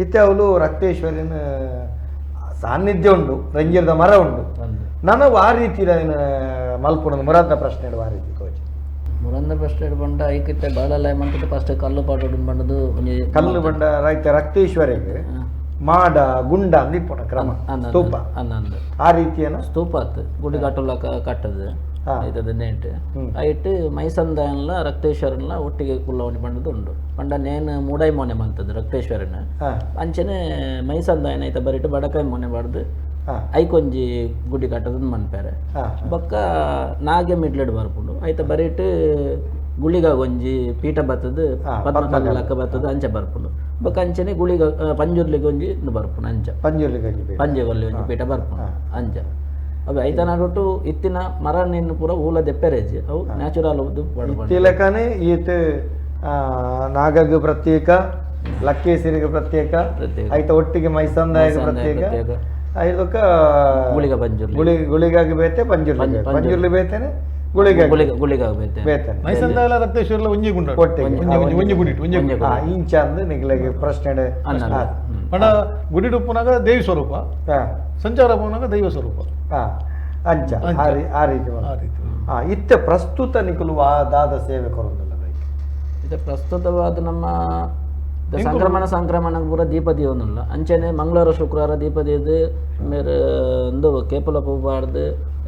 ಇತ್ತೆ ಅವಳು ರಕ್ತೇಶ್ವರಿನ ಸಾನ್ನಿಧ್ಯ ಉಂಡು, ರಂಜಿರದ ಮರ ಉಂಡು. ನನವು ಆ ರೀತಿ ಮಲ್ಪುನ ಮುರಾದ ಪ್ರಶ್ನೆ ಆ ರೀತಿ ತೋಚಿ. ಮುರಂದ ಪ್ರಶ್ನೆ ಪಂಡ ಐಕಿತ್ತೆ ಬಾಲಲಯ ಮಂತದ ಫಸ್ಟ್ ಕಲ್ಲು ಪಾಡೋಡು ಪಂಡದು ಒಂಜಿ ಕಲ್ಲು ಬಂಡ ರೈತ ರಕ್ತೇಶ್ವರಿಗೆ ಮಾಡ ಗುಂಡ ಅಂದಿಪ್ಪುನ ಕ್ರಮ ಸ್ತೂಪ ಆ ರೀತಿಯನ ಸ್ತೂಪ ಆತು ಗುಡಿ ಕಟ್ಟುಲ ಕಟ್ಟದು ಐತದ ನೇಟ್ ಐಟ್ ಮೈಸಂದಾಯನ್ಲ ರಕ್ತೇಶ್ವರನ್ಲ ಒಟ್ಟಿಗೆ ಕುಲ್ಲವಣಿ ಪಂಡದು ಉಂಡು. ಪಂಡ ನೇನು ಮೂಡೈ ಮೋನೆ ಮಂತದ್ದು ರಕ್ತೇಶ್ವರನ, ಅಂಚನೆ ಮೈಸಂದಾಯನ ಐತ ಬರಿಟ್ಟು ಬಡಕಾಯಿ ಮೋನೆ ಬಾಡ್ದು ಐಕೊಂಜಿ ಗುಡಿ ಕಟ್ಟದ ಮನ್ಪೇರೆ. ಬೊಕ್ಕ ನಾಗೆ ಮಿಡ್ಲಡ್ ಬರ್ಪುಂಡು ಐತ ಬರಿಟ್ಟು ಗುಳಿಗ ಒಂಜಿ ಪೀಠ ಬತ್ತದು ಪದ್ಮಕಲ್ಲಕ್ಕ ಬತ್ತದು ಅಂಚೆ ಬರ್ಪುಂಡು. ಬೊಕ್ಕ ಅಂಚನೆ ಗುಳಿಗ ಪಂಜುರ್ಲಿಗೆ ಒಂಜಿ ಬರ್ಪುಂಡು ಅಂಚ ಪಂಜೆಗೊಲ್ಲಿ ಒಂಜಿ ಪೀಠ ಬರ್ಪುಂಡು ಅಂಚ. ಅವೆ ಐತ ನಡುಟು ಇತ್ತಿನ ಮರ ನಿನ್ನ ಪೂರ ಊಲ ದೆಪ್ಪೆರೇಜ್ ಅವು ನ್ಯಾಚುರಲ್ ಇತ್ತಿಲಕನೆ ಈತ ನಾಗಗ್ ಪ್ರತ್ಯೇಕ, ಲಕ್ಕೇಸಿರಿಗೆ ಪ್ರತ್ಯೇಕ, ಐತ ಒಟ್ಟಿಗೆ ಮೈಸಂದಾಯಗ ಪ್ರತ್ಯೇಕ, ಐದಕ್ಕ ಗುಳಿಗ ಪಂಜುರ್ಲಿ ಗುಳಿಗಾಗಿ ಬೇತೆ ಪಂಜುರ್ಲಿ ಪಂಜುರ್ಲಿ ಬೇತೇನೆ ಗುಳಿಗ ಗುಳಿಗ ಬೇತೆ ಬೇತೇನೆ ಮೈಸಂದಾಯಲ ರಕ್ತೇಶ್ವರಲ ಒಂಜಿ ಗುಂಡ ಒಟ್ಟಿಗೆ ಒಂಜಿ ಗುಡಿ ಒಂಜಿ ಇಂಚ ಅಂದು ನಿಗಲೆಗೆ ಪ್ರಶ್ನೆ. ಪಂಡ ಗುಡಿ ಉಪ್ಪುನಾಗ ದೇವಿ ಸ್ವರೂಪ, ಸಂಚಾರ ಪೋನಾಗ ದೈವ ಸ್ವರೂಪ ಅಂಚ ಆ ರೀತಿ ಆ ರೀತಿ. ಇತ್ತೆ ಪ್ರಸ್ತುತ ನಿಕುಲು ದಾದ ಸೇವೆ ಕೊರೊಂದುಲ್ಲ ಬೈಕ್. ಇದು ಪ್ರಸ್ತುತವಾದ ನಮ್ಮ ಸಂಕ್ರಮಣ ಸಂಕ್ರಮಣ ಪೂರ ದೀಪ ದೀವೊಂದುಲ್ಲ. ಅಂಚನೆ ಮಂಗಳವಾರ ಶುಕ್ರವಾರ ದೀಪ ದೀದ್ ಮೇರ್ ಇಂದು ಕೇಪುಲ ಪೂ ಪಾಡ್ದು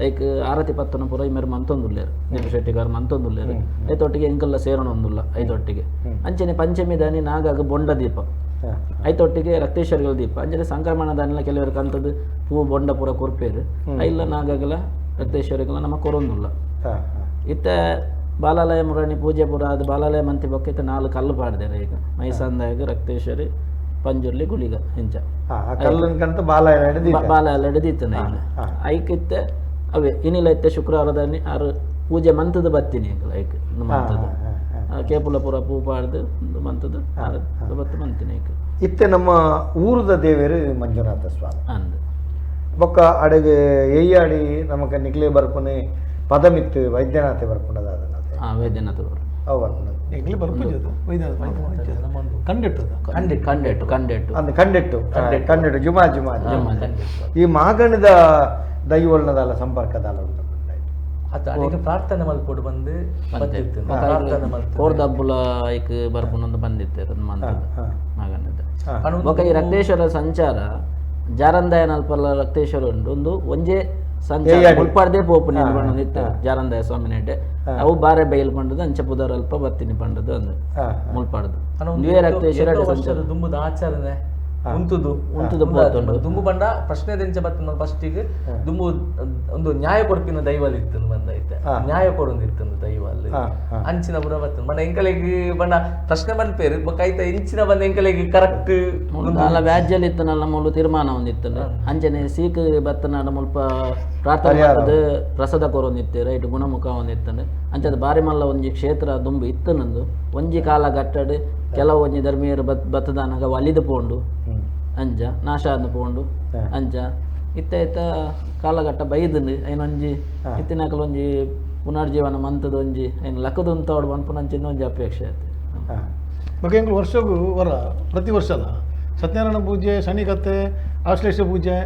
ಐಕ್ ಆರತಿ ಪತ್ತನ ಪೂರ ಮೇರ್ ಮಂತೊಂದುಲ್ಲೇರು, ದೀಪ ಶೆಟ್ಟಿಗಾರ್ ಮಂತೊಂದುಲ್ಲೇರು. ಐತೊಟ್ಟಿಗೆ ಎಂಕಲ್ಲ ಸೇರಣ ಒಂದುಲ್ಲ ಐತೊಟ್ಟಿಗೆ. ಅಂಚನೆ ಪಂಚಮಿ ದಾನಿ ನಾಗಾಗ ಬೊಂಡ ದೀಪ ಐತೊಟ್ಟಿಗೆ ರಕ್ತೇಶ್ವರಿಗಳ ದೀಪ. ಅಂಚನೆ ಸಂಕ್ರಮಣ ದಾನಿಲ ಕೆಲವರು ಕಂತದ್ದು ಪೂ ಬೊಂಡ ಪೂರ ಕೊರ್ಪೇರು ಐಲ್ಲ ನಾಗಗಲ ರಕ್ತೇಶ್ವರಿಗಳ ನಮ್ಮ ಕೊರೊಂದುಲ್ಲ. ಇತ್ತೆ ಬಾಲಾಲಯ ಮುರಣಿ ಪೂಜೆ ಪೂರ ಅದು ಬಾಲಾಲಯ ಮಂತಿ ಬೊಕ್ಕ ಇತ್ತೆ 4 ಕಲ್ಲು ಪಾಡ್ದೇರೆ ಈಗ ಮೈಸಂದಾಯಗ ರಕ್ತೇಶ್ವರಿ ಪಂಜುರ್ಲಿ ಗುಳಿಗ ಇಂಚ ಬಾಲಾಲಯ ಹಿಡಿದಿತ್ತನ ಈಗ ಐಕಿತ್ತೆ ಅವೇ ಇನಿಲ ಇತ್ತೆ ಶುಕ್ರವಾರದಾನಿ ಆರು ಪೂಜೆ ಮಂತದ ಬತ್ತೀನಿ ಐಕ್ ಮಂತದ ಕೇಪುಲ ಪೂರ ಪೂ ಪಾಡ್ದು ಮಂತದ ಆರು ಬತ್ತು ಮಂತಿನಿ ಐಕ್. ಇತ್ತೆ ನಮ್ಮ ಊರದ ದೇವರು ಮಂಜುನಾಥ ಸ್ವಾಮಿ ಅಂದ್ ಬೊಕ್ಕ ಅಡೆಗೆ ಏಯಾಡಿ ನಮಕ ನಿಕ್ಲೆ ಬರ್ಪುನೆ ಪದಮಿತ್ತು ವೈದ್ಯನಾಥೆ ಬರ್ಪುನದ ಅದನ್ನತೆ ವೈದ್ಯನಾಥ ಅವು ಬರ್ಪುನದು ಎಂಗ್ಲಿ ಬರ್ಪುಜಿ ಅದು ವೈದ್ಯನಾಥ ಕಂಡೆಟ್ಟು ಕಂಡೆಟ್ಟು ಕಂಡೆಟ್ಟು ಅಂದ್ ಕಂಡೆಟ್ಟು ಕಂಡೆಟ್ಟು ಜುಮಾ ಜುಮಾ ಈ ಮಾಗಣದ ದೈವೊಳ್ನದಲ್ಲ ಸಂಪರ್ಕದಲ್ಲ ಉಂಟು. ಅತ್ತ ಪ್ರಾರ್ಥನೆ ಮಲ್ಪೋಡು ಬಂದು ಪ್ರಾರ್ಥನೆ ಮಲ್ತು ಕೋರ್ದಬ್ಬುಲ ಐಕ್ ಬರ್ಪುನೊಂದು ಬಂದಿತ್ತು ಮಂತದ ಮಾಗಣದ. ಬೊಕ್ಕ ಈ ರಕ್ತೇಶ್ವರ ಸಂಚಾರ ಜಾರಂದಾಯನ ಅಲ್ಪಲ್ಲ ರಕ್ತೇಶ್ವರ ಉಂಟು ಒಂದು ಒಂಜೇ ಸಂಚಾರ ಮುಲ್ಪಾಡ್ದೇ ಪೋಪು ನಿಲ್ಬಂಡು ಜಾರಂದಾಯ ಸ್ವಾಮಿ ನೆಡ್ಡೆ ಅವು ಬಾರೆ ಬೈಲ್ ಪಂಡದು ಅಂಚೆ ಪುದರ್ ಅಲ್ಪ ಬತ್ತೀನಿ ಪಂಡದು ಅಂದು ಮುಲ್ಪಾಡ್ದು ರಕ್ತೇಶ್ವರ ದುಂಬುದ ಆಚರಣೆ ಉಂತುದು ಉಂತುದು ಪೋತುಂಡು. ದುಂಬು ಬಂಡ ಪ್ರಶ್ನೆ ದೆಂಚ ಬತ್ತನ ಫಸ್ಟಿಗೆ ದುಂಬು ಒಂದು ನ್ಯಾಯ ಕೊರ್ಪಿನ ದೈವಲ್ ಇತ್ತು ಬಂದೈತೆ, ನ್ಯಾಯ ಕೊರೊಂದಿತ್ತು ದೈವ ಅಲ್ಲಿ ಅಂಚಿನ ಪುರ ಬತ್ತನ ಬಣ್ಣ ಎಂಕಲೆಗ್ ಬಣ್ಣ ಪ್ರಶ್ನೆ ಬಂದ್ಪೇರು ಬೊಕ್ಕ ಐತ ಇಂಚಿನ ಬಂದ ಎಂಕಲೆಗ್ ಕರೆಕ್ಟ್ ಅಲ್ಲ ವ್ಯಾಜ್ಯಲ್ ಇತ್ತನಲ್ಲ ಮೂಲು ತೀರ್ಮಾನ ಒಂದಿತ್ತು. ಅಂಚನೆ ಸೀಕ್ ಬತ್ತನಾಡ ಮುಲ್ಪ ಪ್ರಾರ್ಥನೆ ಮಾಡ್ತದೆ ಪ್ರಸಾದ ಕೊರೊಂದಿತ್ತು ರೈಟ್ ಗುಣಮುಖ ಒಂದಿತ್ತು. ಅಂಚದ ಬಾರಿ ಮಲ್ಲ ಒಂಜಿ ಕ್ಷೇತ್ರ ದುಂಬು ಇತ್ತು ನಂದು ಒಂಜಿ ಕಾಲ ಗಟ್ಟಡ್ ಕೆಲವು ಒಂಜಿ ಧರ್ಮೀಯರು ಬತ್ತದಾನಗ ವಲಿದು ಪೋಂಡು ಅಂಚ ನಾಶ ಆದ್ ಪೋಂಡು ಅಂಚ ಇತ್ತ ಇತ್ತ ಕಾಲಘಟ್ಟ ಬೈದುಂಡು ಐನೊಂಜಿ ಇತ್ತಿನಕಲ್ ಒಂಜಿ ಪುನರ್ಜೀವನ ಮಂತದ ಒಂಜಿ ಐನ್ ಲಕ್ಕದುಂತವಡು ಪನ್ಪುನಂಚಿನ ಒಂಜಿ ಅಪೇಕ್ಷೆ ಆಯ್ತು. ಬೊಕ್ಕ ಎಂಕುಲು ವರ್ಷಗೂ ವರ ಪ್ರತಿ ವರ್ಷಲ ಸತ್ಯನಾರಾಯಣ ಪೂಜೆ, ಶನಿಕತೆ, ಆಶ್ಲೇಷ ಪೂಜೆ,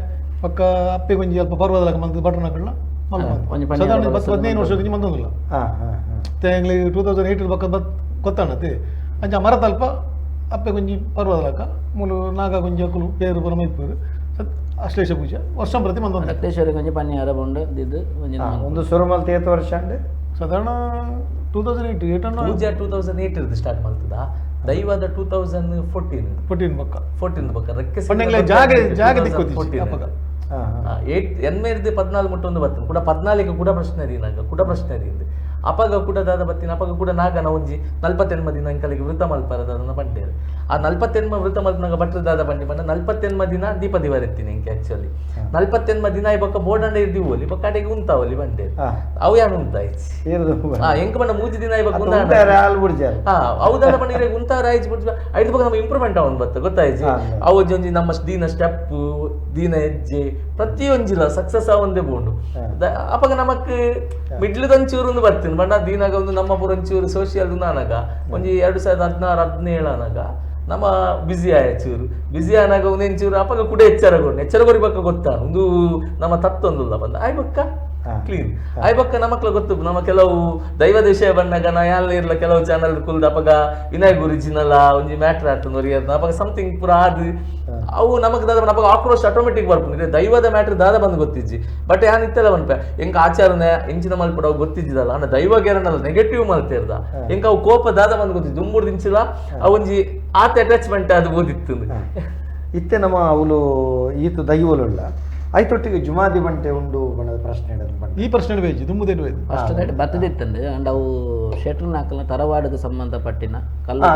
ಪಕ್ಕ ಅಪ್ಪೆಗೆ ಒಂಜಿ ಅಲ್ಪ ಪರ್ವದಲಕ ಮಂತ್ ಬಟನಕಲ್ಲ ಮಲ್ಪಂದು ಸಾಧಾರಣ 10 15 ವರ್ಷ ಮಂತೊಂದುಲ್ಲ. ಮತ್ತೆ ಎಂಗ್ಲಿಗೆ 2008 ಬೊಕ್ಕ ಬತ್ ಗೊತ್ತಾಣತೆ ಅಂಚ ಮರತಲ್ಪ ಅಪ್ಪೆ ಒಂಜಿ ಪರ್ವದಲಕ ಮೂಲು ನಾಗ ಒಂಜಿ ಅಕುಲು ಪೇರು ಪೂರ ಮೈಪೇರು ಸತ್ ಆಶ್ಲೇಷ ಪೂಜೆ ವರ್ಷ ಪ್ರತಿ ಮಂತೊಂದು. ರಕ್ತೇಶ್ವರಿಗೆ ಒಂಜಿ ಪನ್ಯಾರ ಬೊಂಡು ದಿದ್ದು ಒಂಜಿ ಒಂದು ಸುರುಮಲ್ತ ಏತ್ ವರ್ಷ ಅಂಡ್ ಸಾಧಾರಣ 2008 8 ಪೂಜೆ 2008 ಇರ್ದು ಸ್ಟಾರ್ಟ್ ಮಾಡ್ತದ ದೈವದ 2014 14 ಬೊಕ್ಕ 14 ಬೊಕ್ಕ ರೆಕ್ಕೆ ಜಾಗ ಜಾಗ ದಿಕ್ಕೋತಿ ಅಪ್ಪಗ 8 ಎನ್ಮೇರ್ದು 14 ಮುಟ್ಟೊಂದು ಬರ್ತದೆ ಕೂಡ 14 ಕೂಡ ಪ್ರಶ್ನೆ ನಾಗ ಕೂಡ ಪ್ರಶ್ನೆ ದಿಂದು ಅಪಗ ಕೂಡ ದಾದ ಬತ್ತಿನ ಅಪಗ ಕೂಡ ನಾಗನ ಒಂಜಿ 48 ದಿನ ಅಂಕಲಿಗೆ ವೃತ ಮಲ್ಪರದ ಅದನ್ನ ಬಂಡೇರು ಆ 48 ವೃತ ಮಲ್ಪನಾಗ ಭಟ್ರು ದಾದ ಬಂಡಿ ಬಂದ 48 ದಿನ ದೀಪ ದಿವರೆತ್ತೀನಿ ಇಂಕೆ ಆಕ್ಚುಲಿ 48 ದಿನ ಈ ಬೊಕ್ಕ ಬೋರ್ಡ್ ಇರ್ದಿವೋಲಿ ಬೊಕ್ಕ ಅಡೆಗೆ ಉಂತಾವಲಿ ಬಂಡೇರು ಅವು ಯಾರು ಉಂತಾಯ್ತು ಎಂಕ ಬಂಡ 3 ದಿನ ಇವಾಗ ಹೌದಲ್ಲ ಬಂಡ ಉಂತಾರ ಆಯ್ತು ಬಿಡ್ಜ ಐದು ಬೊಕ್ಕ ನಮ್ಮ ಇಂಪ್ರೂವ್ಮೆಂಟ್ ಅವನ್ ಬತ್ತ ಗೊತ್ತಾಯ್ತು ಅವು ಒಂಜಿ ನಮ್ಮ ದೀನ ಸ್ಟೆಪ್ ದೀನ ಹೆಜ್ಜೆ ಪ್ರತಿಯೊಂಜಿಲ ಸಕ್ಸಸ್ ಆವಂದೇ ಬೋಂಡು ಅಪಗ ನಮಕ್ ಮಿಡ್ಲದೊಂಚೂರು ಒಂದು ಬರ್ತೀನಿ ಬಣ್ಣ ದೀನಾಗ ಒಂದು ನಮ್ಮ ಪೂರ ಒಂಚೂರು ಸೋಷಿಯಲ್ ನಾನಗ ಒಂಜಿ 2016 17 ಅನಾಗ ನಮ್ಮ ಬ್ಯುಸಿ ಆಯ ಚೂರು ಬ್ಯುಸಿ ಆನಾಗ ಒಂದೇನು ಚೂರು ಅಪ್ಪಗ ಕೂಡ ಎಚ್ಚರ ಕೊಡು ಎಚ್ಚರ ಕೊರಿ ಬಕ್ಕ ಗೊತ್ತಾ ಒಂದು ನಮ್ಮ ತತ್ತೊಂದುಲ್ಲ ಬಂದ ಆಯ್ ಬಕ್ಕ ಕ್ಲೀನ್ ಆಯ್ ಬಕ್ಕ ನಮಕ್ಲ ಗೊತ್ತು ನಮ್ಮ ಕೆಲವು ದೈವದ ವಿಷಯ ಬಂದಾಗ ನಾ ಯಾಲ ಇರ್ಲ ಕೆಲವು ಚಾನಲ್ ಕುಲ್ದ ಅಪಗ ವಿನಾಯಕ್ ಗುರುಜಿನಲ್ಲ ಒಂಜಿ ಮ್ಯಾಟ್ರ್ ಆತಂದು ಅಪಗ ಸಮಥಿಂಗ್ ಪೂರ ಅದು ಅವು ನಮಕ್ ದಾದ ನಮಗ ಆಕ್ರೋಶ ಆಟೋಮೆಟಿಕ್ ಬರ್ಪುಂಡು ದೈವದ ಮ್ಯಾಟ್ರ್ ದಾದ ಬಂದು ಗೊತ್ತಿಜ್ಜಿ ಬಟ್ ಯಾನ್ ಇತ್ತೆಲ್ಲ ಬಂದ್ಪೆ ಎಂಕ ಆಚಾರನೆ ಎಂಚಿನ ಮಲ್ಪಡ ಅವು ಗೊತ್ತಿಜ್ಜಿದಲ್ಲ ಅಂಡ ದೈವ ಗೇರನಲ್ಲ ನೆಗೆಟಿವ್ ಮಲ್ತಿರ್ದ ಎಂಕ ಅವು ಕೋಪ ದಾದ ಬಂದು ಗೊತ್ತಿದ್ದು ದುಂಬುಡು ದಿಂಚಿಲ ಅವು ಒಂಜಿ ಆತ ಅಟ್ಯಾಚ್ಮೆಂಟ್ ಅದು ಓದಿತ್ತು ಇತ್ತೆ ನಮ್ಮ ಅವಳು ಈತ ದೈವಲುಳ್ಳ ಐತೊಟ್ಟಿಗೆ ಜುಮಾದಿ ಬಂಟೆ ಉಂಡು ಬಣ್ಣದ ಪ್ರಶ್ನೆ ಈ ಪ್ರಶ್ನೆ ವೇಜ್ ದುಂಬುದೇನು ವೇಜ್ ಫಸ್ಟ್ ಬತ್ತದಿತ್ತಂದು ಅಂಡ್ ಅವು ಶೆಟ್ರನ ಹಾಕಲ ತರವಾಡಿಗೆ ಸಂಬಂಧಪಟ್ಟಿನ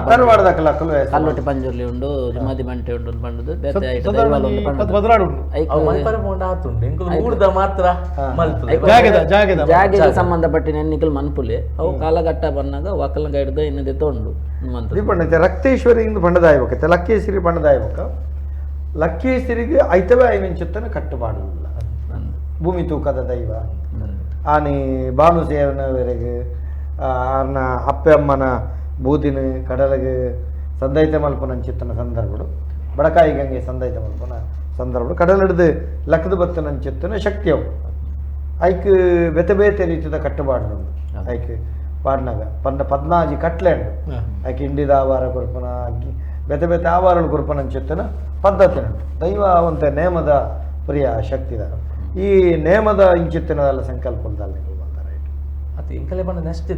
ತರವಾಡದ ಕಲ್ಲೊಟ್ಟಿ ಪಂಜುರ್ಲಿ ಉಂಡು ಜುಮಾದಿ ಬಂಟೆ ಉಂಡು ಪಂಡುದು ಬೇತೆ ಬದಲಾಡು ಉಂಡು ಊರ್ದ ಮಾತ್ರ ಜಾಗೆಗೆ ಸಂಬಂಧಪಟ್ಟಿನ ಎನ್ನಿಕಲ್ ಮನ್ಪುಲೆ ಅವು ಕಾಲಘಟ್ಟ ಬಂದಾಗ ಒಕ್ಕಲ ಗೈಡ್ದ ಇನ್ನದಿತ್ತ ಉಂಡು ರಕ್ತೇಶ್ವರಿ ಇಂದು ಬಣ್ಣದಾಯಬೇಕತ್ತೆ ಲಕ್ಕೇಶ್ವರಿ ಬಣ್ಣದಾಯಬೇಕ ಲಕ್ಕೇಶ್ವರಿಗೆ ಐತವೇ ಐವೆಂಚುತ್ತನ ಕಟ್ಟುಪಾಡುಲ್ಲ ಭೂಮಿ ತೂಕದ ದೈವ ಆನೆ ಬಾನು ಸೇವನವರೆಗೆ ಆರ್ನ ಅಪ್ಪೆ ಅಮ್ಮನ ಬೂದಿನ ಕಡಲಗೆ ಸಂದೈತ ಮಲ್ಪನ ಅಂಚಿತ್ತನ ಸಂದರ್ಭಡು ಬಡಕಾಯಿ ಗಂಗೆ ಸಂದೈತ ಮಲ್ಪನ ಸಂದರ್ಭಡು ಕಡಲಿಡ್ದು ಲಕ್ಕದ ಬತ್ತನ ಅಂಚಿತ್ತನ ಶಕ್ತಿ ಅವು ಐಕ್ ಬೇತೆ ಬೇತೆ ರೀತಿಯ ಕಟ್ಟುಪಾಡು ಐಕ್ ಪಾಡ್ನಾಗ ಪಂಡ ಪದ್ನಾಜಿ ಕಟ್ಲೆ ಉಂಡು ಐಕ್ ಇಂಡಿದ ಆವಾರ ಕೊರ್ಪನ ಬೇತೆ ಬೇತೆ ಆವಾರಗಳು ಕೊರ್ಪನ ಅಂಚಿತ್ತನ ಪದ್ಧತಿ ಉಂಟು ದೈವ ಒಂತೆ ನೇಮದ ಪ್ರಿಯ ಶಕ್ತಿದ ಈ ನೇಮದ ಇಂಚಿತ್ತಿನದಲ್ಲ ಸಂಕಲ್ಪದಲ್ಲಿ ಬಂದಾರ ಅದು ಇಂಕಲೆ ಬಣ್ಣ ನೆಕ್ಸ್ಟ್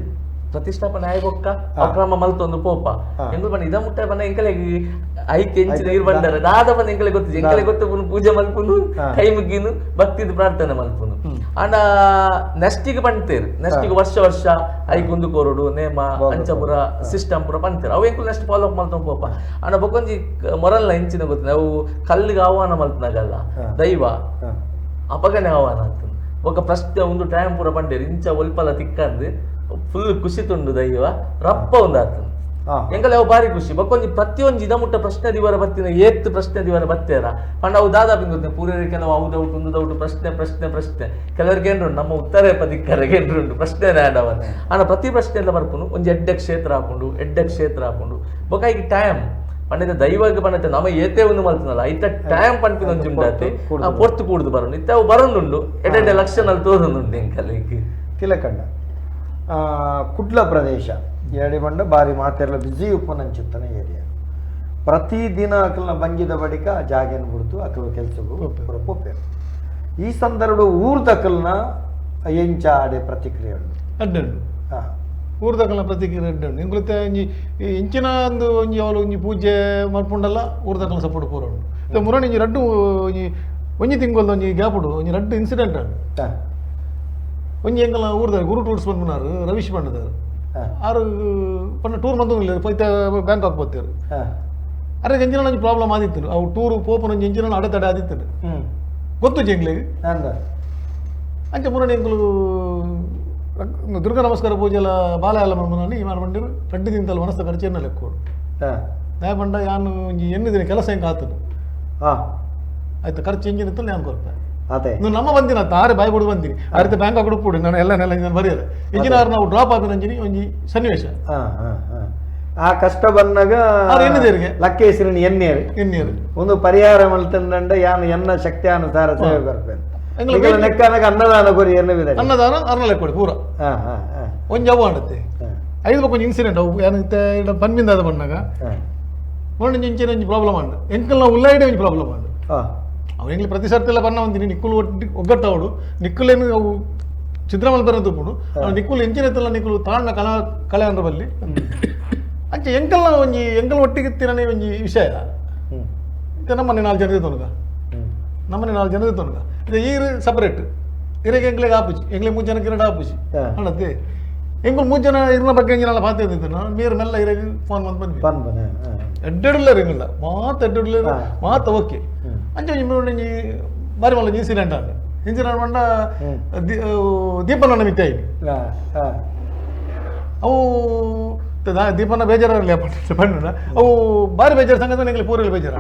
ಪ್ರತಿಷ್ಠಾಪನೆ ಆಯ್ಬೊಕ್ಕ ಅಕ್ರಮ ಮಲ್ತೊಂದು ಪೋಪ ಎಂಗುಲ್ ಬಣ್ಣ ಇದ ಮುಟ್ಟ ಬಣ್ಣ ಎಂಕಲೆ ಐಕ್ ಎಂಚಿನ ನೀರು ಬಂದಾರ ದಾದ ಬಂದ ಎಂಕಲೆ ಗೊತ್ತಿದೆ ಎಂಕಲೆ ಗೊತ್ತು ಪೂಜೆ ಮಲ್ಪುನು ಕೈ ಮುಗ್ಗಿನು ಭಕ್ತಿದ ಪ್ರಾರ್ಥನೆ ಮಲ್ಪುನು ಅಂಡ ನೆಕ್ಸ್ಟಿಗೆ ಪಂತೇರು ನೆಕ್ಸ್ಟಿಗೆ ವರ್ಷ ವರ್ಷ ಐಕ್ ಒಂದು ಕೋರುಡು ನೇಮ ಅಂಚಪುರ ಸಿಸ್ಟಮ್ ಪುರ ಪಂತೇರು ಅವು ಎಂಕುಲು next follow up ಮಲ್ತೊಂದು ಪೋಪ ಅಂಡ ಬೊಕ್ಕೊಂಜಿ ಮೊರಲ್ನ ಎಂಚಿನ ಗೊತ್ತಿದೆ ಅವು ಕಲ್ಲಿಗೆ ಆಹ್ವಾನ ಮಲ್ತನಾಗಲ್ಲ ದೈವ ಅಪಗನೆ ಆಹ್ವಾನ ಆಗ್ತದೆ ఒక ಪ್ರಶ್ನೆ ಒಂದು ಟೈಮ್ ಪೂರ ಪಂಡೇರು ಇಂಚ ಒಲ್ಪಲ ತಿಕ್ಕಂದು ಫುಲ್ ಖುಷಿ ತುಂಡು ದೈವ ರಪ್ಪ ಒಂದು ಆತನ ಎಂಕಲೆ ಅವು ಭಾರಿ ಖುಷಿ ಬಕ್ಕೊಂಜಿ ಪ್ರತಿಯೊಂಜಿ ಇದ ಮುಟ್ಟ ಪ್ರಶ್ನೆ ದಿವರ ಬತ್ತಿನ ಏತ್ ಪ್ರಶ್ನೆ ದಿವರ ಬತ್ತೇರ ಪಂಡ ಅವು ದಾದಾ ಬಿಂದು ಪೂರ್ವರಿಗೆ ಕೆಲವು ಅವು ದೌಟು ಒಂದು ದೌಟು ಪ್ರಶ್ನೆ ಪ್ರಶ್ನೆ ಪ್ರಶ್ನೆ ಕೆಲವರಿಗೆ ಏನ್ರುಂಟು ನಮ್ಮ ಉತ್ತರ ಪದಿಕ್ಕರಿಗೆ ಏನ್ರುಂಟು ಪ್ರಶ್ನೆ ಆಡವ ಅಣ್ಣ ಪ್ರತಿ ಪ್ರಶ್ನೆ ಎಲ್ಲ ಬರ್ಪುನು ಒಂಜಿ ಎಡ್ಡೆ ಕ್ಷೇತ್ರ ಹಾಕೊಂಡು ಎಡ್ಡೆ ಕ್ಷೇತ್ರ ಹಾಕೊಂಡು ಬೊಕ ಈಗ ಟೈಮ್ ಪಂಡಿತ ದೈವಕ್ಕೆ ಪಂಡಿತ ನಮ್ಮ ಏತೆ ಒಂದು ಮಲ್ತನಲ್ಲ ಐತ ಟೈಮ್ ಪಂಪಿನ ಒಂಜಿ ಉಂಡಾತೆ ಪೊರ್ತು ಕೂಡುದು ಬರೋಣ ಇತ್ತ ಅವು ಬರೋದುಂಡು ಎಡ್ಡೆ ಲಕ್ಷಣಲ್ಲಿ ತೋರುಂದುಂಡು ಎಂಕಲೆಗ್ ತಿಲಕಂಡ ಕುಡ್ಲ ಪ್ರದೇಶ ಎಡಿ ಬಂಡ ಬಾರಿ ಮಾತೆಲ್ಲ ಬಿಜಿ ಉಪ್ಪನಂಚುತ್ತನ ಏರಿಯಾ ಪ್ರತಿದಿನ ಅಕಲ್ನ ಬಂಗಿದ ಬಳಿಕ ಜಾಗೇನು ಬಿಡ್ತು ಅಕಲು ಕೆಲಸಗೂ ಪೋಪೇರು ಈ ಸಂದರ್ಭ ಊರ್ದಕಲ್ನ ಎಂಚ ಆಡೆ ಪ್ರತಿಕ್ರಿಯೆ ಉಂಡು ಅಡ್ಡಂಡು ಊರ್ದಕಲ್ನ ಪ್ರತಿಕ್ರಿಯೆ ಅಡ್ಡಂಡು ಎಂಕುಲത്തെ ಒಂಜಿ ಇಂಚಿನ ಒಂದು ಒಂಜಿ ಅವಳು ಒಂಜಿ ಪೂಜೆ ಮಲ್ಪುಂಡಲ್ಲ ಊರ್ದಕಲ್ನ ಸಪೋರ್ಟ್ ಪೂರ ಉಂಡು ಮುರಣಿ ಒಂಜಿ ರಡ್ಡು ಒಂಜಿ ಒಂಜಿ ತಿಂಗೊಲ್ದ ಒಂಜಿ ಗ್ಯಾಪುಡು ಒಂಜಿ ರಡ್ಡು ಇನ್ಸಿಡೆಂಟ್ ಉಂಡು ಒಂಜಿ ಎಂಕಲ್ನ ಊರ್ದ ಗುರು ಟೂರ್ಸ್ ಪನ್ಪುನಾರು ರವೀಶ್ ಪಂಡದಾರು ಆರು ಪಂಡ ಟೂರ್ ಮಂತೊಂದಿಲ್ಲ ಪೈತ ಬ್ಯಾಂಕಾಕ್ ಪೋತೇರು ಅರೆ ಎಂಜಿನ ಒಂಜಿ ಪ್ರಾಬ್ಲಮ್ ಆದಿತ್ತು ಅವು ಟೂರು ಪೋಪುನ ಒಂಜಿ ಎಂಜಿನ ಅಡೆತಡೆ ಆದಿತ್ತು ಗೊತ್ತು ಎಂಗ್ಲಿಗೆ ಅಂಚೆ ಮುರಣಿ ಎಂಕುಲು ದುರ್ಗಾ ನಮಸ್ಕಾರ ಪೂಜೆ ಎಲ್ಲ ಬಾಲ ಎಲ್ಲ ಮನ್ಮನಾನಿ ಈ ಬಂಡಿರು ರಡ್ಡು ತಿಂತಲ್ಲ ಮನಸ್ಸ ಖರ್ಚು ಲೆಕ್ಕೋಡು ನ್ಯಾಯ ಬಂಡ ಯಾನು ಒಂಜಿ ಎನ್ನಿದಿನ ಕೆಲಸ ಹೆಂಗೆ ಆತನು ಆಯ್ತು ಖರ್ಚು ಎಂಜಿನ ಇತ್ತು ನಾನು ಕೊರ್ಪೆ ನಮ್ಮ ಬಂದಿನ ಆರೆ ಬಾಯಿ ಬಿಡು ಬಂದಿನಿ ಆ ರೀತಿ ಬ್ಯಾಂಕ್ ಉಡುಪುಡು ನಾನು ಎಲ್ಲ ನೆಲ ಇಂಜಿನ ಬರೆಯಲ್ಲ ಇಂಜಿನಿಯರ್ ನಾವು ಡ್ರಾಪ್ ಆಪಿನ ಅಂಜಿನಿ ಒಂಜಿ ಸನ್ನಿವೇಶ ಆ ಕಷ್ಟ ಬಂದಾಗ ಲಕ್ಕೇಶ್ವರನ ಎನ್ನೇರು ಎನ್ನೇರು ಒಂದು ಪರಿಹಾರ ಮಲ್ತಂಡ ಯಾನು ಎನ್ನ ಶಕ್ತಿ ಅನುಸಾರ ಸೇವೆ ಬರ್ಪೇನೆ ನೆಕ್ಕನಗ ಅನ್ನದಾನ ಕೊರಿ ಎನ್ನ ವಿಧ ಅನ್ನದಾನ ಅರ್ನಲೆ ಕೊಡಿ ಪೂರ ಒಂಜಿ ಅವು ಆಡುತ್ತೆ ಐದು ಬೊಕ್ಕ ಒಂಜಿ ಇನ್ಸಿಡೆಂಟ್ ಅವು ಏನಂತೆ ಪನ್ಮಿಂದ ಅದ ಬಂದಾಗ ಒಂಜಿ ಇಂಚಿನ ಒಂಜಿ ಪ್ರಾಬ್ಲಮ್ ಆಂಡ್ ಎಂಕಲ್ನ ಉಲ್ಲಾಯಿಡೆ ಒಂಜಿ ಪ್ರಾಬ್ಲಮ್ ಆಂಡ್ ಅವು ಎಂಗ್ಲಿ ಪ್ರತಿ ಸರ್ತಿಲ್ಲ ಬಣ್ಣ ಒಂದಿನಿ ನಿಕ್ಕುಲು ಒಟ್ಟಿ ಒಗ್ಗಟ್ಟವಡು ನಿಕ್ಕುಲೇನು ಅವು ಚಿತ್ರಮಲ್ ಬರೋದು ತೂಪುಡು ನಿಕ್ಕುಲು ಎಂಚಿನ ಎತ್ತಲ್ಲ ನಿಕ್ಕುಲು ತಾಣ್ಣ ಕಲ ಕಲೆ ಅಂದ್ರೆ ಬಲ್ಲಿ ಅಂಚೆ ಎಂಕಲ್ನ ಒಂಜಿ ಎಂಕಲ್ ಒಟ್ಟಿಗೆ ತಿರನೆ ಒಂಜಿ ವಿಷಯ ನಮ್ಮನೆ ನಾಲ್ಕು ಜನ ತೋನುಗ ನಮ್ಮನೆ ನಾಲ್ಕು ಜನ ತೋನುಗ ಇದು ಈರು ಸಪರೇಟ್ ಇರಗೆ ಎಂಗ್ಲಿಗೆ ಆಪುಜಿ ಎಂಗ್ಲಿ ಮೂರು ಜನಕ್ಕೆ ಎರಡು ಆಪುಜಿ ಅಣ್ಣತ್ತೆ ಎಂಗುಲ್ ಮೂರು ಜನ ಇರ್ನ ಬಗ್ಗೆ ಎಂಜಿನೆಲ್ಲ ಪಾತೆ ಇದ್ದಿದ್ದು ನೀರು ಮೆಲ್ಲ ಇರಗೆ ಫೋನ್ ಬಂದು ಬಂದ್ವಿ ಬಂದ್ಬನೆ ಎಡ್ಡೆಡ್ಲ ಇರಂಗಿಲ್ಲ ಮಾತು ಎಡ್ಡೆಡ್ಲ ಮಾತು ಓಕೆ ಅಂಚೆ ಒಂಜಿ ಒಂಜಿ ಬಾರಿ ಮಲ್ಲ ಇನ್ಸಿಡೆಂಟ್ ಆಂಡ್ ಇನ್ಸಿಡೆಂಟ್ ಪಂಡ ದೀಪನ ಮಿತ್ತೆ ಆಯ್ತು ಅವು ದೀಪನ ಬೇಜಾರಲ್ಲ ಪಂಡ ಅವು ಬಾರಿ ಬೇಜಾರು ಸಂಗತ ಎಂಗ್ಲಿ ಪೂರಲ್ಲಿ ಬೇಜಾರ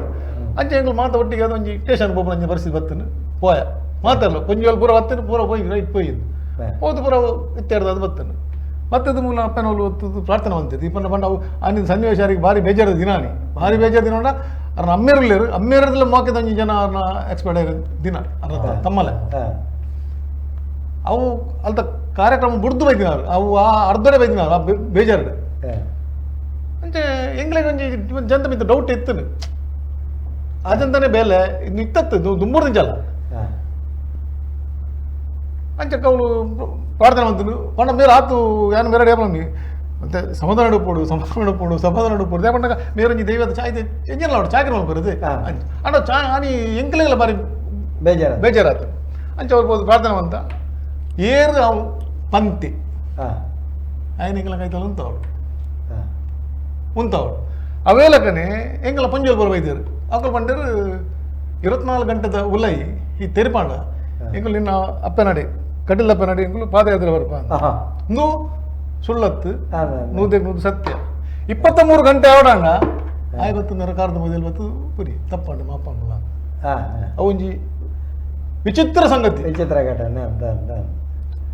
ಅಂಚೆ ಎಂಗ್ಲು ಮಾತು ಒಟ್ಟಿಗೆ ಅದು ಒಂಜಿ ಸ್ಟೇಷನ್ ಪೋಪುನ ಅಂಚೆ ಪರಿಸ್ಥಿತಿ ಬತ್ತನು ಪೋಯ ಮಾತಾಡಲ್ಲ ಕೊಂಜಿ ಪೂರ ಬತ್ತನು ಪೂರ ಪೋಯಿ ರೈಟ್ ಪೋಯಿದ್ದು ಹೋದು ಪೂರ ಇತ್ತೆಡ್ದು ಅದು ಬತ್ತನು ಮತ್ತೆ ಅದು ಮೂಲ ಅಪ್ಪನ ಪ್ರಾರ್ಥನೆ ಬಂತಿತ್ತು ಇಪ್ಪನ ಪಂಡ ಅವು ಆನಿನ ಸನ್ನಿವೇಶಾರಿಗೆ ಭಾರಿ ಬೇಜಾರದ ದಿನಾನಿ ಭಾರಿ ಬೇಜಾರ ದಿನ ಅವ್ರನ್ನ ಅಮ್ಮೇರುಲ್ಲೇರು ಅಮ್ಮೇರದಲ್ಲ ಮೋಕೆದ ಒಂಜಿ ಜನ ಅವ್ರನ್ನ ಎಕ್ಸ್ಪರ್ಟ್ ಆಗಿರೋ ದಿನ ಅವ್ರ ತಮ್ಮಲೆ ಅವು ಅಲ್ತ ಕಾರ್ಯಕ್ರಮ ಬುಡ್ದು ಬೈದಿನಾರು ಅವು ಆ ಅರ್ಧಡೆ ಬೈದಿನಾರು ಆ ಬೇಜಾರು ಅಂಚೆ ಎಂಗ್ಲಿಗೆ ಒಂಜಿ ಜಂತ ಮಿತ್ತ ಡೌಟ್ ಇತ್ತು ಆ ಜಂತನೇ ಬೇಲೆ ಇನ್ನು ಇತ್ತತ್ತು ದುಂಬೂರು ನಿಂಚಲ್ಲ ಅಂಚೆ ಅವಳು ಪ್ರಾರ್ಥನೆ ಮಂತನು ಪಂಡ ಮೇರೆ ಆತು ಯಾನು ಮೇರೆ ಏಪನಿ ಮತ್ತೆ ಸಮಾಧಾನ ಉಪ್ಪೋಡು ಸಮಾಧಾನ ಉಪ್ಪೋಡು ಸಮಾಧಾನ ಉಪ್ಪೋಡು ಯಾಕಂದಾಗ ಮೇರೊಂಜಿ ದೈವದ ಚಾಯ್ ಎಂಜಲ್ಲ ಅವಳು ಚಾಕ್ರಿ ಮಲ್ಪರುದು ಅಂಡ ಚಾ ಆನಿ ಎಂಕ್ಲೆಗೆಲ್ಲ ಬಾರಿ ಬೇಜಾರ ಬೇಜಾರಾತು. ಅಂಚೆ ಅವ್ರು ಬೋದು ಪ್ರಾರ್ಥನೆ ಮಂತ ಏರು ಅವು ಪಂತಿ ఆయన ಎಂಗ್ಲ ಕೈತಲ್ಲ ಉಂತವಳು ಉಂತವಳು ಅವೇಲಕನೆ ಎಂಗಲ ಪಂಜೋಲ್ ಬರ ಬೈದರು ಅಕಲ್ ಪಂಡರು 24 ಗಂಟೆದ ಉಲೈ ಈ ತೆರಿಪಾಂಡ ಎಂಗುಲು ನಿನ್ನ ಅಪ್ಪನಡಿ ಕಡಿಲ್ ಅಪ್ಪನಡಿ ಎಂಗುಲು ಪಾದಯಾತ್ರೆ ಬರ್ಪ ನೂ ಸುಳ್ಳತ್ತು ನೂದಕ್ಕೆ ನೂದು ಸತ್ಯ 23 ಗಂಟೆ ಆವಡಂಗ ಆಯ್ ಬತ್ತು ನರಕಾರದ ಮೊದಲು ಬತ್ತು ಪುರಿ ತಪ್ಪಂಡು ಮಾಪಂಡುಲ ಅವೊಂಜಿ ವಿಚಿತ್ರ ಸಂಗತಿ ವಿಚಿತ್ರ ಘಟನೆ ಅಂತ ಅಂತ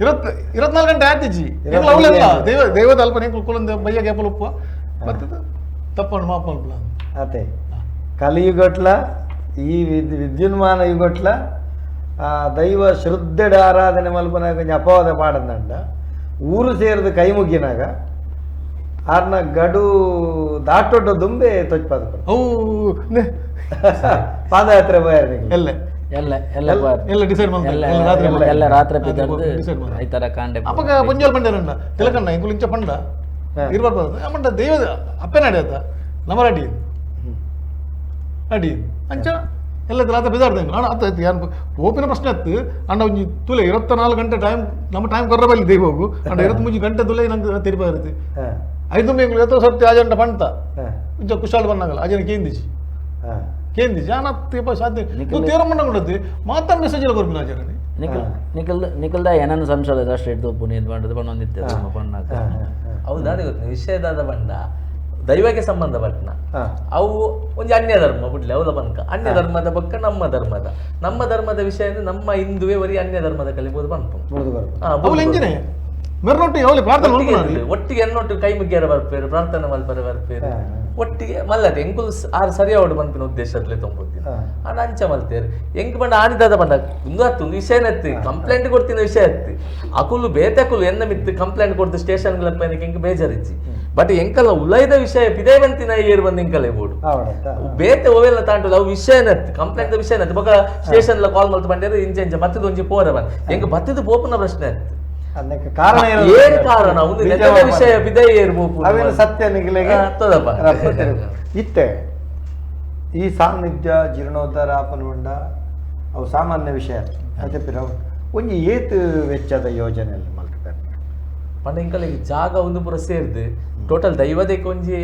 24 ಗಂಟೆ ಆತಿಜಿ ಅವಳೆಲ್ಲ ದೈವ ದೈವದ ಅಲ್ಪ ಎಂಕುಲು ಕುಲಂದ ಬಯ್ಯ ಗ್ಯಾಪಲ್ ಉಪ್ಪ ಮತ್ತೆ ತಪ್ಪಂಡು ಮಾಪಂಡುಲ ಅತೆ ಕಲಿಯುಗಟ್ಲ ಈ ವಿದ್ಯುನ್ಮಾನ ಯುಗಟ್ಲ ಆ ದೈವ ಶ್ರದ್ಧೆಡ ಆರಾಧನೆ ಮಲ್ಪನಾಗ ಒಂಜಿ ಅಪವಾದ ಪಾಡಂದಂಡ ಊರು ಸೇರಿದ ಕೈ ಮುಗಿನಾಗ ಆರ್ನ ಗಡು ದಾಟೊಡ್ಡ ದುಂಬೆ ತೊಚ್ಪಾದ ಅವು ಪಾದಯಾತ್ರೆ ಬೋಯಾರ ಎಲ್ಲ ಎಲ್ಲ ಎಲ್ಲ ಎಲ್ಲ ಡಿಸೈಡ್ ಎಲ್ಲ ರಾತ್ರಿ ಎಲ್ಲ ರಾತ್ರಿ ಪಿದರ್ದು ಐತರ ಕಾಂಡೆ ಅಪ್ಪಗ ಪಂಜೋಲ್ ಪಂಡೇರಂಡ ತಿಲಕಣ್ಣ ಇಂಕುಲು ಇಂಚ ಪಂಡ ಇರ್ಬಾರ್ದು ಅಮ್ಮಂಡ ದೈವದ ಅಪ್ಪನಾಡಿ ಆತ ನಮರಡಿ ಅಡಿ ಅಂಚ ಎಲ್ಲ ರಾತ್ರಿ ಬಿದಾಡ್ದೆ ಅಣ್ಣ ಆತ ಆಯ್ತು ಯಾರು ಓಪಿನ ಪ್ರಶ್ನೆ ಆಯ್ತು ಅಣ್ಣ ಒಂಜಿ ತುಲೆ 24 ಗಂಟೆ ಟೈಮ್ ನಮ್ಮ ಟೈಮ್ ಕೊರ್ರ ಬಲ್ಲಿ ದೈವ ಹೋಗು ಅಣ್ಣ 23 ಗಂಟೆ ತುಲೆ ನಂಗೆ ತೆರಿಪ ಇರುತ್ತೆ ಐದು ಮೇಂಗ್ಳು ಎತ್ತ ಸತ್ಯ ಆಜಂಡ ಪಂತ ಇಂಚ ಕುಶಾಲ್ ಬಂದಂಗಲ್ಲ ಅಜನ ಕೇಂದಿಜಿ ಕೇಂದಿಜಿ ಅಣ್ಣ ತೇಪ ಸಾಧ್ಯ ತೇರ ಮಂಡ ಕೊಡತ್ತೆ ಮಾತಾ ಮೆಸೇಜ್ ಎಲ್ಲ ಕೊರ್ಪಿನ ಆಜಾರನೆ ನಿಖಲ್ ನಿಖಲ್ ನಿಖಲ್ದ ಏನನ್ನ ಸಂಶಯ ಅಷ್ಟು ಹಿಡ್ದು ಪುನೀತ್ ಬಂಡದು ಬಣ್ಣೊಂದಿತ್ತೆ ಬಣ್ಣಾಕ ಹೌದಾ ಗೊತ್ತು ವಿಷಯದಾದ ಬಣ್ಣ ದೈವಕ್ಕೆ ಸಂಬಂಧಪಟ್ಟನ ಅವು ಒಂಜಿ ಅನ್ಯ ಧರ್ಮ ಬಿಡ್ಲಿ ಅವಲ ಬನ್ಕ ಅನ್ಯ ಧರ್ಮದ ಬಕ್ಕ ನಮ್ಮ ಧರ್ಮದ ನಮ್ಮ ಧರ್ಮದ ವಿಷಯ ಅಂದ್ರೆ ನಮ್ಮ ಹಿಂದುವೆ ಬರೀ ಅನ್ಯ ಧರ್ಮದ ಕಲಿಬೋದು ಬಂತು ಒಟ್ಟಿಗೆ ಎನ್ನೊಟ್ಟು ಕೈ ಮುಗ್ಗಿಯರ ಬರ್ಪೇರು ಪ್ರಾರ್ಥನೆ ಮಲ್ಪರೆ ಬರ್ಪೇರು ಒಟ್ಟಿಗೆ ಮಲ್ಲದೆ ಎಂಕುಲು ಆರು ಸರಿಯಾವಡು ಬಂಪಿನ ಉದ್ದೇಶದಲ್ಲೇ ತೊಂಬುತ್ತೀನಿ ಆಂಡ ಅಂಚ ಮಲ್ತೇರು ಎಂಕ್ ಬಂಡ ಆನಿದಾದ ಬಂಡ ಒಂದು ಹತ್ತು ಒಂದು ವಿಷಯ ಎತ್ತಿ ಕಂಪ್ಲೇಂಟ್ ಕೊಡ್ತೀನಿ ವಿಷಯ ಎತ್ತಿ ಅಕುಲು ಬೇತಕುಲು ಎನ್ನ ಮಿತ್ತು ಕಂಪ್ಲೇಂಟ್ ಕೊಡ್ತು ಸ್ಟೇಷನ್ ಎಂಕ್ ಬೇಜಾರಿಚ್ಚಿ ಬಟ್ ಎಂಕಲ್ಲ ಉಲೈದ ವಿಷಯ ಪಿದೇ ಬಂತಿನ ಏರು ಬಂದು ಎಂಕಲೆ ಬೋಡು ಬೇತೆ ಒವೆಲ್ಲ ತಾಂಟುಲ್ಲ ಅವು ವಿಷಯ ಎತ್ತಿ ಕಂಪ್ಲೇಂಟ್ ವಿಷಯ ಎತ್ತಿ ಬೊಕ ಸ್ಟೇಷನ್ ಕಾಲ್ ಮಲ್ತು ಬಂಡೇರು ಇಂಚ ಇಂಚ ಬತ್ತದ ಒಂಜಿ ಪೋರ ಬಂದ್ ಎಂಕ್ ಬತ್ತದ ಪೋಪುನ ಪ್ರಶ್ನೆ ಎತ್ತಿ ಕಾರಣ ಏನು ಕಾರಣ ಒಂದು ವಿಷಯ ಬಿದೇ ಏರ್ಬೋದು ಅವೇನು ಸತ್ಯ ನಿಗಲಿಗೆ ಇತ್ತೆ ಈ ಸಾನ್ನಿಧ್ಯ ಜೀರ್ಣೋದ್ಧಾರ ಆಪನಗೊಂಡ ಅವು ಸಾಮಾನ್ಯ ವಿಷಯ ಅದೇ ಪಿರ ಒಂಜಿ ಏತ್ ವೆಚ್ಚದ ಯೋಜನೆಯಲ್ಲಿ ಮಲ್ತಾರೆ ಪಂಡ ಇಂಕಲಿಗೆ ಜಾಗ ಒಂದು ಪೂರ ಸೇರ್ದು ಟೋಟಲ್ ದೈವದಕ್ಕೆ ಒಂಜಿ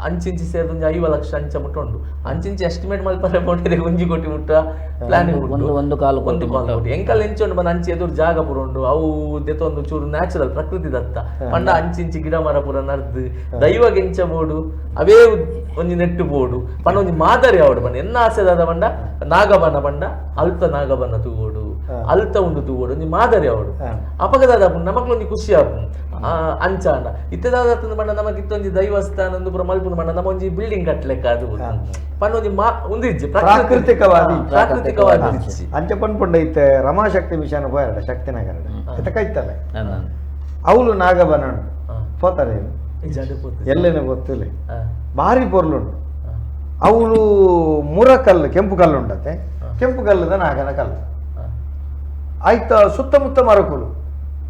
ಅಂಚಿಂಚಿ ಸೇರ್ದು ಒಂಜಿ 50 ಲಕ್ಷ ಅಂಚ ಮುಟ್ಟ ಉಂಡು ಅಂಚಿಂಚಿ ಎಸ್ಟಿಮೇಟ್ ಮಲ್ಪರೆ ಪೋಂಡಿದೆ ಒಂಜಿ ಕೋಟಿ ಮುಟ್ಟ ಪ್ಲಾನಿಂಗ್ ಒಂದು ಒಂದು ಕಾಲು ಒಂದು ಕಾಲು ಕೋಟಿ ಎಂಕಲ್ ಎಂಚ ಉಂಡು ಬಂದು ಅಂಚಿ ಎದುರು ಜಾಗ ಪೂರ ಉಂಡು ಅವು ದೆತ್ತೊಂದು ಚೂರು ನ್ಯಾಚುರಲ್ ಪ್ರಕೃತಿ ದತ್ತ ಪಂಡ ಅಂಚಿಂಚಿ ಗಿಡ ಮರ ಪೂರ ನರ್ದು ದೈವಗೆ ಎಂಚ ಬೋಡು ಅವೇ ಒಂಜಿ ನೆಟ್ಟು ಬೋಡು ಪಂಡ ಒಂಜಿ ಮಾದರಿ ಆವಡು ಪಂಡ ಎನ್ನ ಆಸೆದಾದ ಪಂಡ ನಾಗಬನ ಪಂಡ ಅಲ್ತ ನಾಗಬನ ತೂಗೋಡು ಅಲ್ತ ಉಂಡು ತೂಗೋಡು ಒಂಜಿ ಮಾದರಿ ಆವಡು ಅಪಗದಾದ ನಮಕ್ಲ ಒಂಜಿ ಖುಷಿ ಆಪು ಅಂಚಾಂಡ ಇತ್ತದಾದ ಪಂಡ ನಮಕ್ ಇತ್ತೊಂಜಿ ದೈವಸ್ಥಾನ ಒಂದು ಪೂರ ಮಲ್ಪುನ ಪಂಡ ನಮ್ಮ ಒಂಜಿ ಬಿಲ್ಡಿಂಗ್ ಕಟ್ಲೆಕ್ಕ ಅದು ಪಂಡ ಒಂಜಿ ಒಂದು ಇಜ್ಜಿ ಪ್ರಾಕೃತಿಕವಾದಿ ಪ್ರಾಕೃತಿಕವಾದ ಅಂಚೆ ಪನ್ಪುಂಡ ಇತ್ತೆ ರಮಾಶಕ್ತಿ ಮಿಷನ್ ಪೋಯರಡ ಶಕ್ತಿನಗರ ಇತ್ತ ಕೈತಲೆ ಅವಳು ನಾಗಬನ ಪೋತಾರೆ ಎಲ್ಲೇನೆ ಗೊತ್ತಿಲ್ಲ ಭಾರಿ ಪೊರ್ಲುಂಡು ಅವಳು ಮುರ ಕಲ್ಲು ಕೆಂಪು ಕಲ್ಲು ಉಂಡತೆ ಕೆಂಪು ಕಲ್ಲುದ ನಾಗನ ಕಲ್ಲು ಆಯ್ತಾ ಸುತ್ತಮುತ್ತ ಮರಕುಲು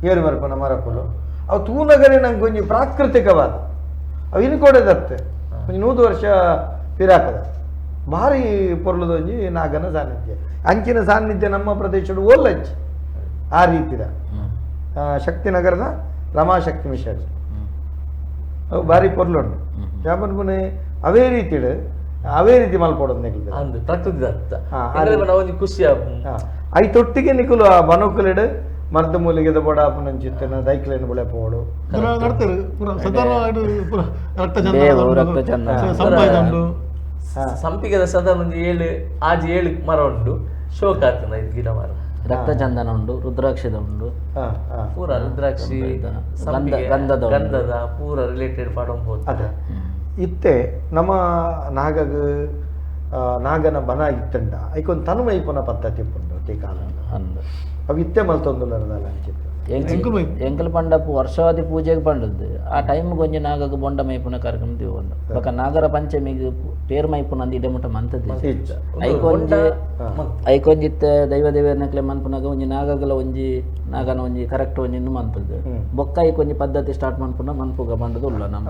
ಏರು ಮರಪನ ಮರಕುಲು ಅವು ತೂನಗರೇ ನಂಗೆ ಒಂಜಿ ಪ್ರಾಕೃತಿಕವಾದ ಅವು ಇನ್ನು ಕೊಡೋದತ್ತೆ ಒಂಜಿ 100 ವರ್ಷ ಪಿರಾಕದ ಭಾರಿ ಪೊರ್ಲುದ ಒಂಜಿ ನಾಗನ ಸಾನ್ನಿಧ್ಯ ಅಂಚಿನ ಸಾನ್ನಿಧ್ಯ ನಮ್ಮ ಪ್ರದೇಶದ ಓಲ್ಲಂಚಿ ಆ ರೀತಿದ ಶಕ್ತಿನಗರದ ರಮಾಶಕ್ತಿ ಮಿಷನ್ ಅವು ಭಾರಿ ಪೊರ್ಲುಂಡು ಯಾಪನ್ ಪುನೆ ಅವೇ ರೀತಿಡು ಅವೇ ರೀತಿ ಮಲ್ಪೊಡೋದು ನಿಕುಲು ಅಂದು ಪ್ರಕೃತಿ ದತ್ತ ಒಂಜಿ ಖುಷಿ ಐತೊಟ್ಟಿಗೆ ನಿಕುಲು ಆ ಬನಕುಲಿಡು ಮರ್ದ ಮೂಲಿಗೆದ ಬೊಡ ಆಪುನಂಚಿತ್ತನ ದೈಕ್ಲೇನ್ ಬುಳೆ ಪೋಡು ಸಂಪಿಗೆದ ಸಾಧಾರಣ ಒಂಜಿ 7 ಆಜಿ 7 ಮರ ಉಂಡು ಶೋಕ ಆತನ ಇದು ಗಿಡ ಮರ. ರಕ್ತ ಚಂದನ ಉಂಡು, ರುದ್ರಾಕ್ಷಿದ ಉಂಡು, ಪೂರ ರುದ್ರಾಕ್ಷಿ, ಗಂಧದ ಗಂಧದ ಪೂರ ರಿಲೇಟೆಡ್ ಪಾಡೊಂಬೋದು. ಅದೇ ಇತ್ತೆ ನಮ್ಮ ನಾಗಗ್ ನಾಗನ ಬನ ಇತ್ತಂಡ ಐಕೊಂದು ತನುಮೈಪುನ ಪದ್ಧತಿ ಉಂಡು ಈ ಕಾಲ. ಅವು ಇತ್ತೆ ಮಲ್ತೊಂದುಲ್ಲರದಲ್ಲ ಅಂಚಿತ್ತು. ಎಂಕಲ್ ಪಂಡಪ್ಪು ವರ್ಷವಾದಿ ಪೂಜೆಗೆ ಪಂಡದ್ದು ಆ ಟೈಮ್ಗೆ ಒಂಜಿ ನಾಗಗ್ ಬೊಂಡ ಮೈಪುನ ಕಾರ್ಯಕ್ರಮ ದಿವೊಂದು. ಬೊಕ ನಾಗರ ಪಂಚಮಿಗೆ ಪೇರ್ ಮೈಪುನ ಅಂದ್ ಇಡೆ ಮುಟ್ಟ ಮಂತದ್ದು. ಐಕೊಂಜಿ ಐಕೊಂಜಿ ಇತ್ತೆ ದೈವ ದೇವರನಕ್ಲೆ ಮನ್ಪುನಾಗ ಒಂಜಿ ನಾಗಗಲ ಒಂಜಿ ನಾಗನ ಒಂಜಿ ಕರೆಕ್ಟ್ ಒಂಜಿ ಇನ್ನು ಮಂತದ್ದು. ಬೊಕ್ಕ ಐಕೊಂಜಿ ಪದ್ಧತಿ ಸ್ಟಾರ್ಟ್ ಮನ್ಪುನ ಮನ್ಪುಗ ಪಂಡದು ಉಲ್ಲ ನಮ್ಮ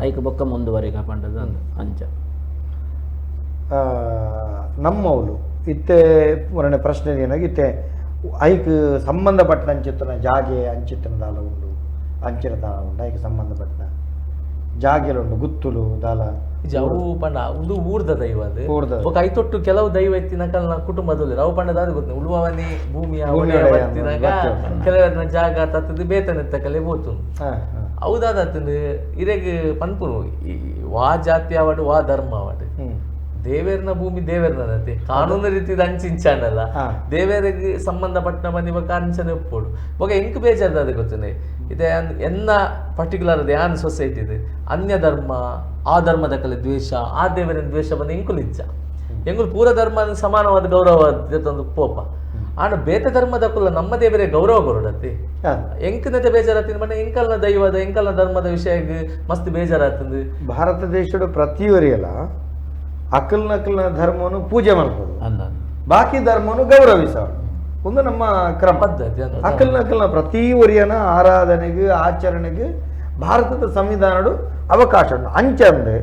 ಐಕ್ ಬೊಕ್ಕ ಮುಂದುವರಿಗ ಪಂಡದು ಅಂಚ. ನಮ್ಮವಳು ಇತ್ತೆ ಪೂರನೆ ಪ್ರಶ್ನೆ ಏನಾಗಿ ಇತ್ತೆ ಐಕ್ ಸಂಬಂಧಪಟ್ಟ ಅಂಚಿತ್ತನ ಜಾಗೆ ಅಂಚಿತ್ತನ ದಾಲ ಉಂಡು, ಅಂಚಿನ ದಾಲ ಉಂಡು, ಐಕ್ ಸಂಬಂಧಪಟ್ಟ ಜಾಗೆಲುಂಡು ಗುತ್ತುಲು ದಾಲ. ಅವು ಪಂಡ ಉಂದು ಊರ್ದ ದೈವ ಅದು. ಬೊಕ ಐತೊಟ್ಟು ಕೆಲವು ದೈವ ಇತ್ತಿನಕಲ್ನ ಕುಟುಂಬದಲ್ಲಿ ಅವು ಪಂಡ ದಾದ ಗೊತ್ತು ಉಳುವವನಿ ಭೂಮಿಯ ಬತ್ತಿನಾಗ ಕೆಲವರನ್ನ ಜಾಗ ತತ್ತದು ಬೇತನ ತಕಲೆ ಬೋತು ಹೌದಾದತ್ತಂದು ಇರೆಗ್ ಪನ್ಪುನು ವಾ ಜಾತಿ ಆವಡು ವಾ ಧರ್ಮ ಆವಡು ದೇವೇರ್ನ ಭೂಮಿ ದೇವೇರ್ನತೆ ಕಾನೂನು ರೀತಿದ ಅಂಚಿಂಚಾನಲ್ಲ ದೇವೇರಿಗೆ ಸಂಬಂಧಪಟ್ಟ ಬಂದಿ ಬೊಕ ಅಂಚನೆ ಒಪ್ಪೋಡು. ಬೊಕ ಎಂಕ್ ಬೇಜಾರ್ದ ಗೊತ್ತನೆ ಇದೆ ಎನ್ನ ಪರ್ಟಿಕ್ಯುಲರ್ ಯಾನ್ ಸೊಸೈಟಿ ಇದೆ ಅನ್ಯ ಧರ್ಮ ಆ ಧರ್ಮದ ಕಲೆ ದ್ವೇಷ ಆ ದೇವರಿನ ದ್ವೇಷ ಬಂದು ಎಂಕುಲು ಇಚ್ಚ ಎಂಕುಲು ಪೂರ ಧರ್ಮ ಸಮಾನವಾದ ಗೌರವ ಒಂದು ಪೋಪ ಆಂಡ ಬೇತ ಧರ್ಮದ ಕುಲ್ಲ ನಮ್ಮ ದೇವರೇ ಗೌರವ ಕೊರಡತಿ ಎಂಕನತೆ ಬೇಜಾರಾತಿನ ಬಣ್ಣ ಎಂಕಲ್ನ ದೈವದ ಎಂಕಲ್ನ ಧರ್ಮದ ವಿಷಯ ಮಸ್ತ್ ಬೇಜಾರಾತಂದು. ಭಾರತ ದೇಶದ ಪ್ರತಿಯೊರಿಯಲ್ಲ ಅಕಲ್ ನಕಲ್ನ ಧರ್ಮವನ್ನು ಪೂಜೆ ಮಾಡ್ಬೋದು, ಬಾಕಿ ಧರ್ಮವನ್ನು ಗೌರವಿಸೋದು ಒಂದು ನಮ್ಮ ಕ್ರಮ ಪದ್ಧತಿ. ಅಕಲ್ ನಕಲ್ನ ಪ್ರತಿ ಒರಿಯನ ಆರಾಧನೆಗೆ ಆಚರಣೆಗೆ ಭಾರತದ ಸಂವಿಧಾನಡು ಅವಕಾಶ ಉಂಟು. ಅಂಚಂದೆ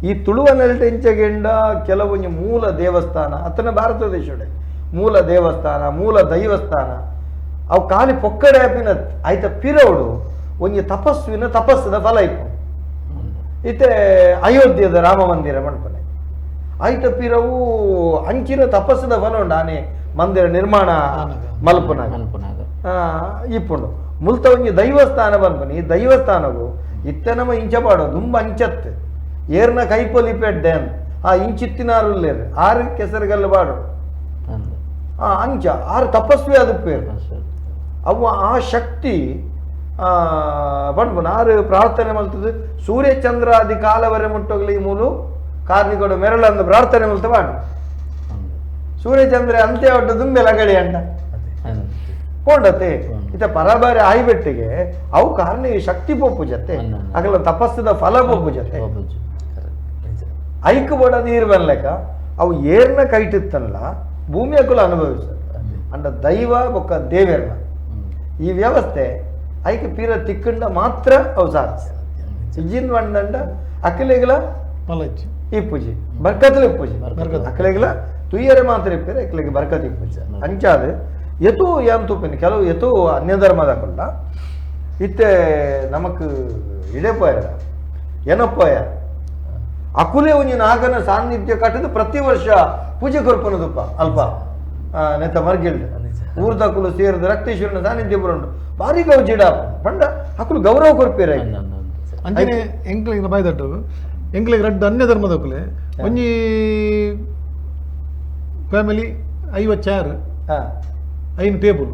ಈ ತುಳುವ ನೆಲಟೆಂಚಗೆಂಡ ಕೆಲವೊಂದು ಮೂಲ ದೇವಸ್ಥಾನ ಅತನ ಭಾರತ ದೇಶಡೆ ಮೂಲ ದೇವಸ್ಥಾನ ಮೂಲ ದೈವಸ್ಥಾನ ಅವು ಖಾಲಿ ಪೊಕ್ಕಡೆ ಆಪಿನ ಆಯ್ತ ಪಿರವಡು ಒಂಜಿ ತಪಸ್ವಿನ ತಪಸ್ಸದ ಫಲ ಇಪ್ಪು. ಇತ್ತೆ ಅಯೋಧ್ಯೆದ ರಾಮ ಮಂದಿರ ಮಣ್ಪನೆ ಆಯ್ತ ಪಿರವು ಅಂಚಿನ ತಪಸ್ಸದ ಫಲ ಉಂಡು ಆನೆ ಮಂದಿರ ನಿರ್ಮಾಣ ಮಲ್ಪುನಾಗ ಇಪ್ಪುಂಡು. ಮುಲ್ತ ಒಂಜಿ ದೈವಸ್ಥಾನ ಬನ್ಪನೆ ಈ ದೈವಸ್ಥಾನವು ಇತ್ತೆ ನಮ್ಮ ಇಂಚ ಪಾಡೋ ದುಂಬ ಅಂಚತ್ತು ಏರ್ನ ಕೈಪೊಲಿ ಪೆಡ್ಡೆ ಆ ಇಂಚಿತ್ತಿನಾರು ಲೇರು ಆರು ಕೆಸರುಗಲ್ಲು ಬಾಡು ಆ ಅಂಚ ಆರು ತಪಸ್ವಿ ಅದು ಪೇರು ಅವು ಆ ಶಕ್ತಿ ಪಂಡ್ಪುನ ಆರು ಪ್ರಾರ್ಥನೆ ಮಲ್ತದ್ದು ಸೂರ್ಯಚಂದ್ರಾದಿ ಕಾಲವರೆ ಮುಟ್ಟೋಗ್ಲಿ ಈ ಮೂಲು ಕಾರ್ನಿಕೋಡು ಮೆರಳಂದು ಪ್ರಾರ್ಥನೆ ಮಲ್ತ ಬಾಡು ಸೂರ್ಯಚಂದ್ರ ಅಂತ್ಯ ಒಟ್ಟು ದುಂಬೆ ಲಗಡಿ ಅಂಡ ಕೊಂಡತೆ ಇತ ಪರಬಾರಿ ಆಯ್ಬೆಟ್ಟಿಗೆ ಅವು ಕಾರಣ ಶಕ್ತಿ ಪೋಪು ಜತೆ ಅಗಲ ತಪಸ್ಸದ ಫಲ ಪೋಪು ಜತೆ ಐಕ್ ಬೋಡ ನೀರು ಬನ್ಲೆಕ್ಕ ಅವು ಏರ್ನ ಕೈಟಿತ್ತಲ್ಲ ಭೂಮಿ ಅಕುಲ ಅನುಭವಿಸ ಅಂಡ ದೈವ ಬೊಕ್ಕ ದೇವೇರ್ನ ಈ ವ್ಯವಸ್ಥೆ ಐಕ್ ಪೀರ ತಿಕ್ಕಂಡ ಮಾತ್ರ ಅವು ಸಾಧ್ಯ. ಇಜ್ಜಿನ್ వండంಡ ಅಕಿಲೆಗಳ ಇಪ್ಪುಜಿ ಬರ್ಕತ್ಲು ಇಪ್ಪುಜಿ ಅಕಿಲೆಗಳ ತುಯ್ಯರೆ ಮಾತ್ರ ಇಪ್ಪೇರೆ ಅಕಿಲೆಗೆ ಬರ್ಕತ್ ಇಪ್ಪುಜಿ ಅಂಚಾದ ಎತು ಏನ್ ತೂಪಿನ ಕೆಲವು ಎತು ಅನ್ಯ ಧರ್ಮದ ಇತ್ತೆ ನಮಕ್ ಇಡೆ ಪೋಯರ ಏನಪ್ಪೋಯ ಅಕುಲೆ ಒಂಜಿ ನಾಗನ ಸಾನ್ನಿಧ್ಯ ಕಟ್ಟದು ಪ್ರತಿ ವರ್ಷ ಪೂಜೆ ಕೊರ್ಪನದುಪ್ಪ ಅಲ್ಪ ನೆತ್ತ ಮರ್ಗಿಲ್ಡ್ ಊರ್ದ ಅಕುಲು ಸೇರಿದ ರಕ್ತೇಶ್ವರನ ಸಾನ್ನಿಧ್ಯ ಬರುಂಡು ಭಾರಿ ಗೌಜಿಡ ಪಂಡ ಅಕುಲು ಗೌರವ ಕೊರ್ಪೇರ. ಅಂಚನೆ ಎಂಕ್ಲಿಗೆ ಬಾಯ್ದಟ್ಟು ಎಂಕ್ಲಿಗೆ ರಡ್ಡು ಅನ್ಯ ಧರ್ಮದಕ್ಕುಲೆ ಒಂಜಿ ಫ್ಯಾಮಿಲಿ 50 ಚೇರ್ 5 ಟೇಬಲ್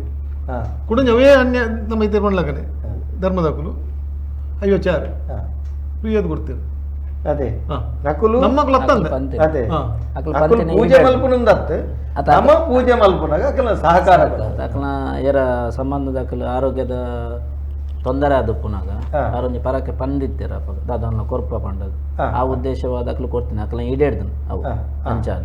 ಕುಡಂಜ ಅವೇ ಅನ್ಯ ನಮ್ಮ ಇತ್ತೆ ಪಂಡ್ಲಕನೆ ಧರ್ಮದಕ್ಕುಲು 50 ಚೇರ್ ಫ್ರೀ ಅದು ಕೊಡ್ತೇವೆ. ಅದೇ ನಕುಲು ನಮ್ಮಕ್ಕಳು ಅತ್ತಂದೆ ಅದೇ ಅಕುಲು ಪೂಜೆ ಮಲ್ಪುನಂದತ್ತು ನಮ್ಮ ಪೂಜೆ ಮಲ್ಪುನಾಗ ಅಕಲ ಸಹಕಾರ ಅಕಲ್ನ ಏರ ಸಂಬಂಧದ ಅಕಲು ಆರೋಗ್ಯದ ತೊಂದರೆ ಆದ ಪುನಾಗ ಆರೊಂಜಿ ಪರಕ್ಕೆ ಪಂದಿತ್ತೀರ ದಾದನ್ನ ಕೊರ್ಪ ಪಂಡದು ಆ ಉದ್ದೇಶವಾದ ಅಕಲು ಕೊಡ್ತೀನಿ ಅಕಲ ಈಡೇಡ್ದನು ಅವು ಅಂಚಾದ.